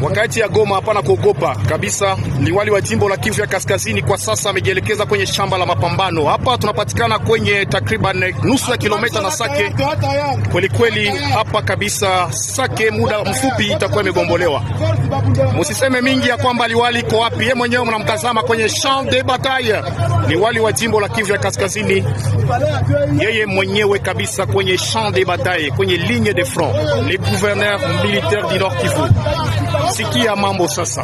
Wakati ya Goma hapana kuogopa kabisa. Liwali wa jimbo la Kivu ya Kaskazini kwa sasa amejielekeza kwenye shamba la mapambano. Hapa tunapatikana kwenye takriban nusu ya kilomita na Sake. Kweli kweli hapa kabisa Sake muda mfupi itakuwa imegombolewa. Musiseme mingi ya kwamba liwali iko wapi, yeye mwenyewe mnamtazama kwenye champ de bataille. Liwali wa jimbo la Kivu ya Kaskazini yeye mwenyewe kabisa kwenye champ de bataille, kwenye ligne de front, le gouverneur militaire du Nord Kivu. Sikia mambo sasa.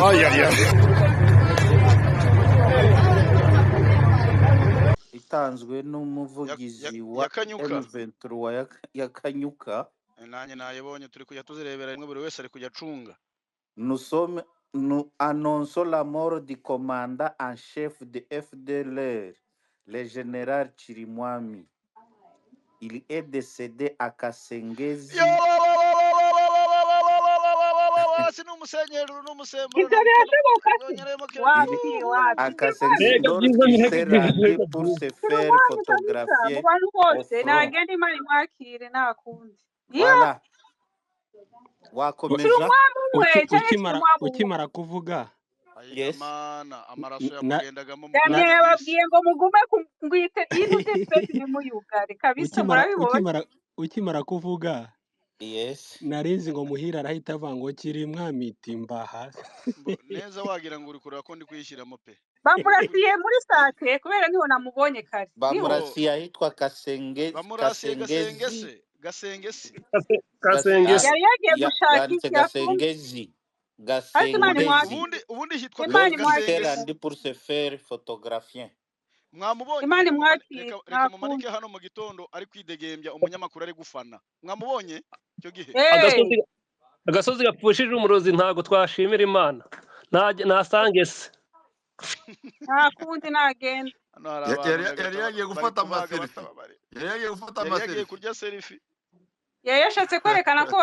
Ay, ay, ay. Itanzwe n'umuvugizi wa Ya Kanyuka. M23 ya Kanyuka. Nanjye nayibonye, turi kujya tuzirebera rimwe, buri wese ari kujya acunga. Nous sommes, nous annonçons la mort du commandant en chef de FDLR, le général Chirimwami. Il est décédé à Kasengezi. Si ni umusenyeri, ni umusemburo. Ibyo birashoboka se? Wapi Il, wapi? à Kasengezi Mbega byiza, lorsqu'il mbega s'est byiza, rendu mbega pour byiza. se faire Chirimwami kabisa mu photographier bantu au bose front. nagenda, Imana imwakire, nta kundi. Yeah. Voilà. Wakomeza. Chirimwami umwe cyangwa Ukimara Chirimwami umwe? Ukimara kuvuga Yes. Mana, amaraso na yamugendagamo mu na Damien kanya disi. yababwiye ngo mugume ngwite ino space ntimuyugare kabisa. Ukimara Murabibonye? ukimara kuvuga, Yes. narinzi ngo Muhira arahita avuga ngo kiri mwami timba hasi. Neza, wagira ngo uri kureba ko ndi kuyishyiramo pe. Bamurasiye muri Sake kubera niho namubonye kare, niho. Bamurasiye ahitwa Kasenge, Bamurasiye Kasengezi. Gasenge se, Gasenge se. Kasenge se. Yari yagiye gushaka Banditse iki afunze. Gasengezi. Ariko Imana Gasengezi. imwakire. Ubundi hitwa Imana Lorsqu'il s'est imwakire. Gasenge se. rendu pour se faire photographier. Mwamubonye? Imana imwakire, Reka nta mumanike kundi. hano mu gitondo ari kwidegembya, umunyamakuru ari gufana. Mwamubonye icyo gihe? Hey. Agasozi gapfushije umurozi ntago twashimira Imana. Nasange se. Nta kundi, nagenda. Hano hari Ya- abantu yari yari nyagata yagiye bari gufata kubaga amaselfie, batababare. yari yagiye gufata Yari yagiye amaselfie. kurya selfie. Yari yashatse kwerekana ko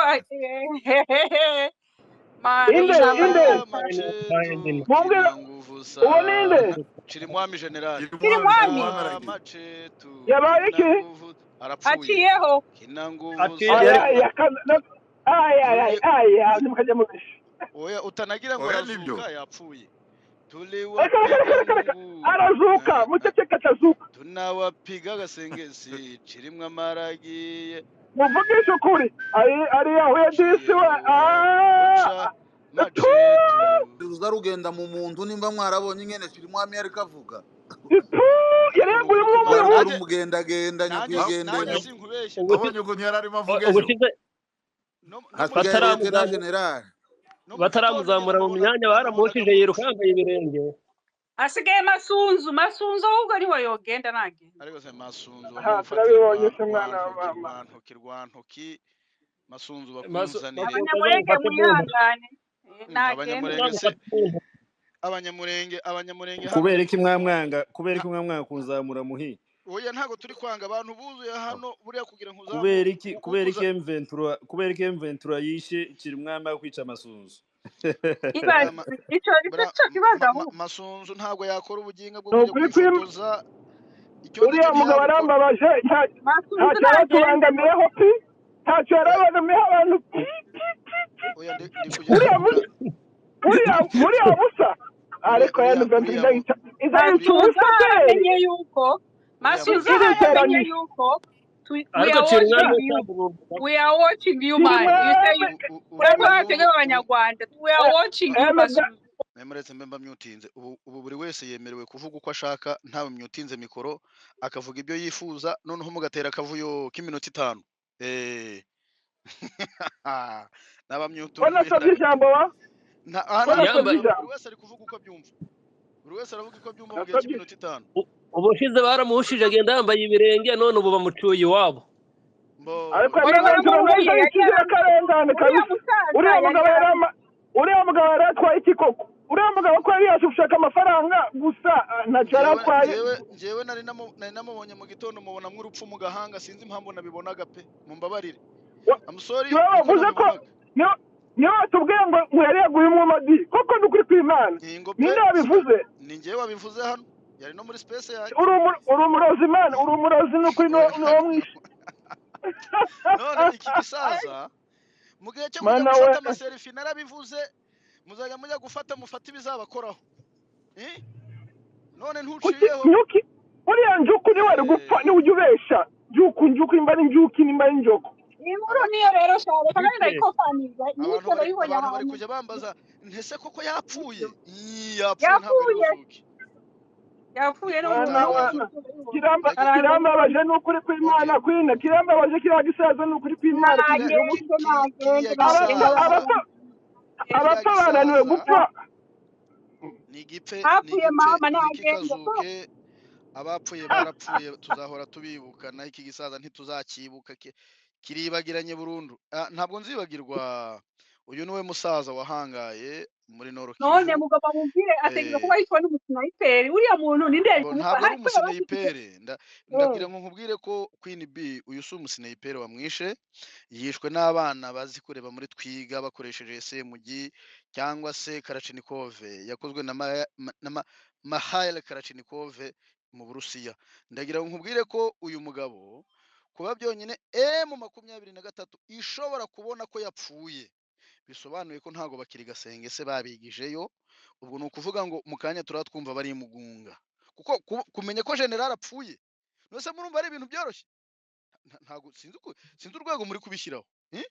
Mana Inde y'intambara inde yacu. Machetu Mumbwire kina nguvu uwo ninde? sana. Chirimwami generali. Chirimwami. Chirimwami. Chirimwami aragiye. Machetu Yabaye kina iki? nguvu, arapfuye. Aciyeho. Kina nguvu Aciye Aya sana. aya aya aya Tuli aya, nimukajya mubisha. Oya, utanagira ngo Oya, nibyo. arazuka, yapfuye. Reka reka reka Tuliwapiga reka reka, nguvu, arazuka, muceceke atazuka. Tunawapiga Gasengezi, Chirimwa amaragiye. Muvugishe ukuri, ari ari yahuye disi we. Aciyeho Ah, uca tu Machetu. Ruza rugenda mu muntu, nimba mwarabonye ingene Chirimwami yariko avuga. Tu yari yaguye Ni ukuri umwe kw'Imana. Yari Nanjye umugendagenda nanjye nyakwigendera. nanjye sinkubeshya. Wabonye ukuntu yari arimo avuga ejo? Ubushize No mu Hasigaye gitondo Leta General. no mu gitondo bataramuzamura mu nyine myanya, namubonaga baramushije mu yiruka yambaye ibirenge. Asigaye Masunzu, Masunzu ahubwo niwe yogenda, nagenda. Ariko se Masunzu Aha bamufatire turabibonye se mwana wa rwantoki, mama. rwantoki, rwantoki, Masunzu Masu bakunzanire. Abanyamurenge Masunzu azamufate mu mwihangane. Nagenda. Abanyamurenge se, azamufate mu abanyamurenge, abanyamurenge hano. Kubera iki mwamwanga? Kubera iki mwamwanga kunzamura muhi? Oya, ntago turi kwanga, abantu buzuye hano buriya kugira ngo Kubera iki? Kubera uza iki M23, kubera iki M23 yishe Chirimwami aho kwica Masunzu? Ibaze icyo nicyo buriya cyo kibazo ahubwo. Masunzu ntabwo yakora ubuginga bwo Ni kujya ukuri kw'Imana, kwifotoza, icyo uriya nicyo mugabo ntiyabikora. arambabaje, Masunzu ntacyo nagende. yaratubangamiyeho pi, ntacyo yarabangamiyeho abantu pi pi pi pi. Oya, ndi kujya Uriya ndibuka uriya uriya busa, uriya ariko uriya ya M23 uriya izayica izayica Masunzu ubusa kweli. aramenye yuko uriya Masunzu mugabo aramenye Iriteranyije. yuko we Ariko are Chirimwami watching you, utamubuka. we are watching you man, you say Chirimwami urabona twebwe abanyarwanda we are watching you Masunzu. Muretse mbe mba myutinze ubu buri wese yemerewe kuvuga uko ashaka, ntawe myutinze mikoro, akavuga ibyo yifuza, noneho mugatera akavuyo k'iminota 5. Naba Ko myutumye. nasabye ijambo wa, Aha ko ntabwo nasabye Yambaye ijambo. Buri wese ari kuvuga uko abyumva, buri wese aravuga uko abyumva mu gihe Nasabye cy'iminota 5. Ubushize baramuhushije agenda yambaye ibirenge, none ubu bamucuye iwabo. Mbo Ariko Wari M23 nayo waramuhuye izayica yari inzirakarengane uriya kabisa. musaza Uriya yari mugabo yari uriya mugabo yari atwaye iki koko? Uriya mugabo ko yari yaje gushaka amafaranga gusa, ntacyo yari njyewe atwaye. njyewe njyewe nari namubonye mu gitondo, mubonamwo urupfu mu gahanga, sinzi impamvu nabibonaga pe, mumbabarire. I'm sorry, Niwe niko wavuze ko nabibonaga. Niwe watubwiye ngo yari yaguye umwumadi koko, ni ukuri kw'Imana? Ngingo pe. Ninde wabivuze? Ni njyewe wabivuze hano, yari no muri space yanjye. Uri umurozi Imana, uri umurozi, ni ukuri, niwo mwishe. None iki gisaza Mu gihe cyo kujya Mana we. gufata amaselfie, narabivuze, muzajya mujya gufata, mufate ibizabakoraho. Eh? None Kuki ntuciyeho. Nyuki, uriya njuku niwe ari gupfa. Eh, Niwe ujya ubesha njuku, njuku, imba ari njuki, nimba ari njoko. Inkuru niyo rero shara, reka nawe Bite? Ndayikopaniza Abantu nibyo. bari Ndabibonye abantu bari ahantu. kujya bambaza ntese koko yapfuye? Nibyo. Ii, yapfuye, ntabwo ari Yapfuye. buzuke. Yapfuye no Ni Mana we. itangazo. Kiramba Ndagira kirambabaje ni ukuri kw'Imana. Okay. Kwina kirambabaje, kiriya gisaza ni ukuri kw'Imana. Kiriya Kigira Nagende. ubusa. Nagende. kiriya Abapfa gisaza abapfa kiriya abapfa bananiwe gisaza gupfa. Ni igipfe, ni Hapfuye igipfe. mama, nagende. Ntikikazuke. Abapfuye barapfuye, tuzahora tubibuka, naho iki gisaza ntituzakibuka, kiribagiranye burundu. Ah, ntabwo nzibagirwa, uyu niwe musaza wahangaye muri Nord None Kivu. mugabo mubwire ategereza Eh, kuba yitwa n'umusinayiperi uriya muntu ninde yari bo kumupfa ntabwo ari hari kubera bafite umusinayiperi. Ndagira ngo nkubwire ko Queen B, uyu si umusinayiperi wamwishe, yishwe n'abana bazi kureba muri twiga bakoresheje SMG cyangwa se Kalashnikov, yakozwe na Mikhail Kalashnikov mu Burusiya. Ndagira ngo nkubwire ko uyu mugabo, kuba byonyine M23 ishobora kubona ko yapfuye, bisobanuye ko ntabwo bakiri gasenge se babigijeyo. Ubwo ni ukuvuga ngo mu kanya turaba twumva bari mugunga, kuko kumenya ko general apfuye, nose murumva ari ibintu byoroshye? Ntabwo sinzi sinzi urwego muri kubishyiraho, eh?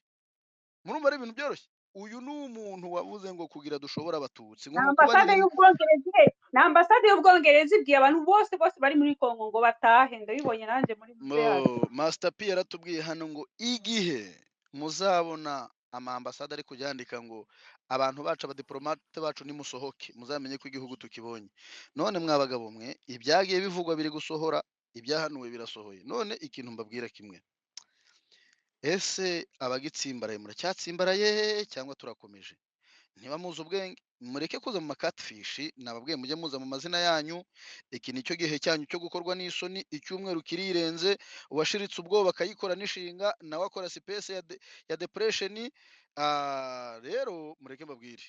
Murumva ari ibintu byoroshye? Uyu ni umuntu wavuze ngo kugira dushobora abatutsi ngo Na ni ukubarira ambasade y'Ubwongereza, na ambasade y'Ubwongereza ibwiye abantu bose bose bari muri Kongo ngo batahe. Ndabibonye nanjye muri yacu. Mo, Master P yaratubwiye hano ngo igihe muzabona ama ambasade ari kujya yandika ngo abantu bacu, abadiplomate bacu, nimusohoke, muzamenye ko igihugu tukibonye. None mwa bagabo mwe, ibyagiye bivugwa biri gusohora, ibyahanuwe birasohoye. None ikintu mbabwira kimwe: ese abagitsimbaraye muracyatsimbaraye cyangwa turakomeje? Niba muzi ubwenge, mureke kuza mu makatfishi. Nababwiye mujye muza mu mazina yanyu. Iki nicyo gihe cyanyu cyo gukorwa n'isoni. Icyumweru kirirenze, uwashiritse ubwoba akayikora n'ishinga, nawe akora space ya depression. Ah, rero mureke mbabwire,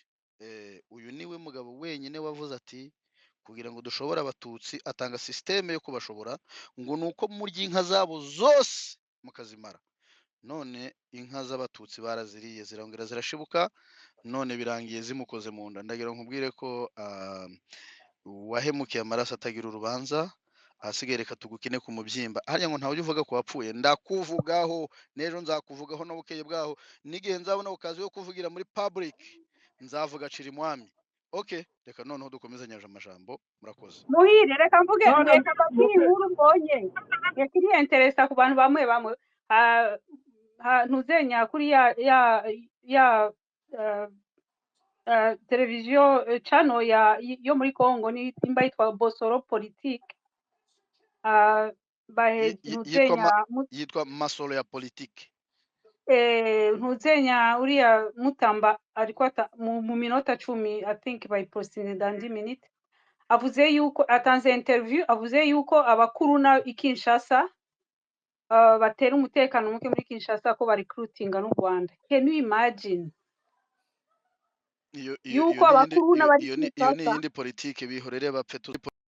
uyu niwe mugabo wenyine wavuze ati kugira ngo dushobore abatutsi, atanga système yo kubashobora, ngo ni uko murya inka zabo zose mukazimara. None inka z'abatutsi baraziriye, zirongera zirashibuka, none birangiye zimukoze mu nda. Ndagira ngo nkubwire ko wahemukiye amaraso atagira urubanza. Ahasigaye reka tugukine ku mubyimba. Hariya ngo ntawe ujya uvuga ko wapfuye, ndakuvugaho n'ejo, nzakuvugaho n'ubukeye bwaho, n'igihe nzabona ukazi yo kuvugira muri public nzavuga Cirimwami. Okay, reka noneho dukomezanye amajambo. Murakoze. Muhire, reka mvuge. None Reka mbabwire inkuru mbonye yakiri interesa ku bantu bamwe bamwe. Ntuzenya kuri ya televiziyo channel ya yo muri Congo, ni imba yitwa Bosoro Politique, bahe Yitwa ntuzenya yitwa Masolo ya Politique. Ntuzenya uriya Mutamba ariko mu minota 10, I think bayipostinze dans 10 minutes, avuze yuko atanze interview, avuze yuko abakuru na i Kinshasa batera umutekano muke muri Kinshasa, ko barecruitinga n'u Rwanda. Can you imagine Iyo yuko ni iyindi abakuru iyo n'abari iyo ni iyo ni Kinshasa iyindi politike. Bihorere bapfe.